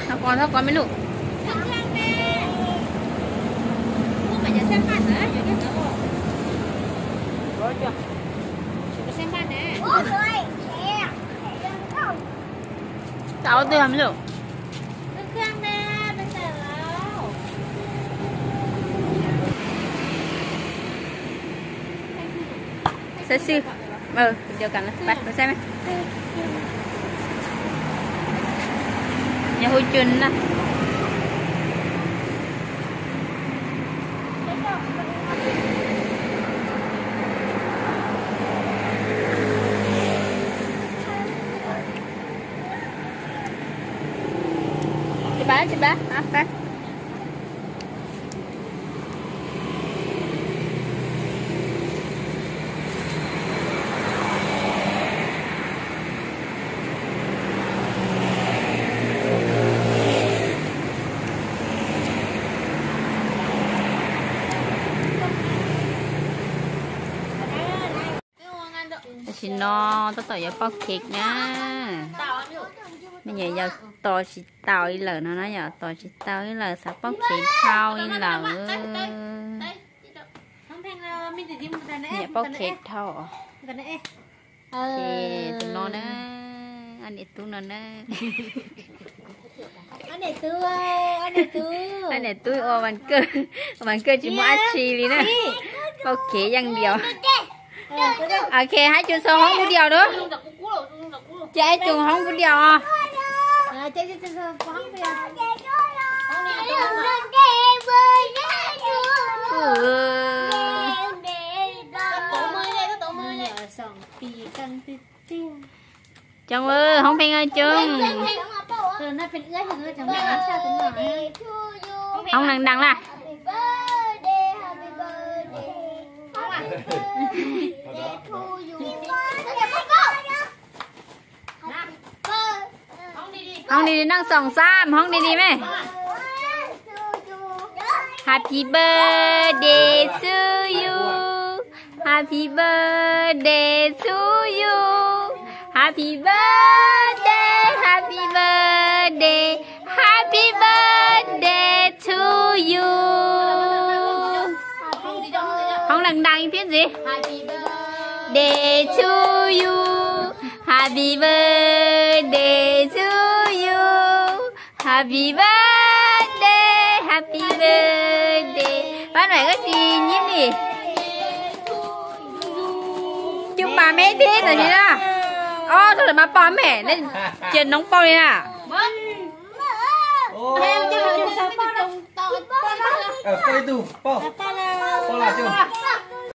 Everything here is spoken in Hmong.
Thov koj, thov koj me lug. Tau twg me lug. Saib xwb. Video cam, saib me. Nws hu cun na. Tsis pab, tsis pab. Tam sim no tab tom yuav pauj cake na. Me nyuam yaus tos tsis tau li lawm no na, yog tos tsis tau li lawm, xav pauj cake dhau li lawm. Niam pauj cake dhau. Ces tus no na, ob niam tub no na. Ob niam tub ua vas kawj, vas kawj tsis muaj dab tsi li na. Pauj cake yeej diaus. Ok, hais cus xav hoob kuv diaus na. Ces hais cus hoob kuv diaus os. Coob, hoob pheej coob. Hoob dang dang laj. Hoob di di, neej xoom xab, hoob di di me. Happy birthday to you. Happy birthday to you. Happy birthday, happy birthday, happy birthday to you. Hoob dang dang thiab ntxiv. Day to you. Happy birthday to you. Happy birthday, happy birthday. Pab Noim koj tsis nyib li. Coj mas me thiab tam sim na. Ob tug lawm mas pom me, cia noob pauj li na.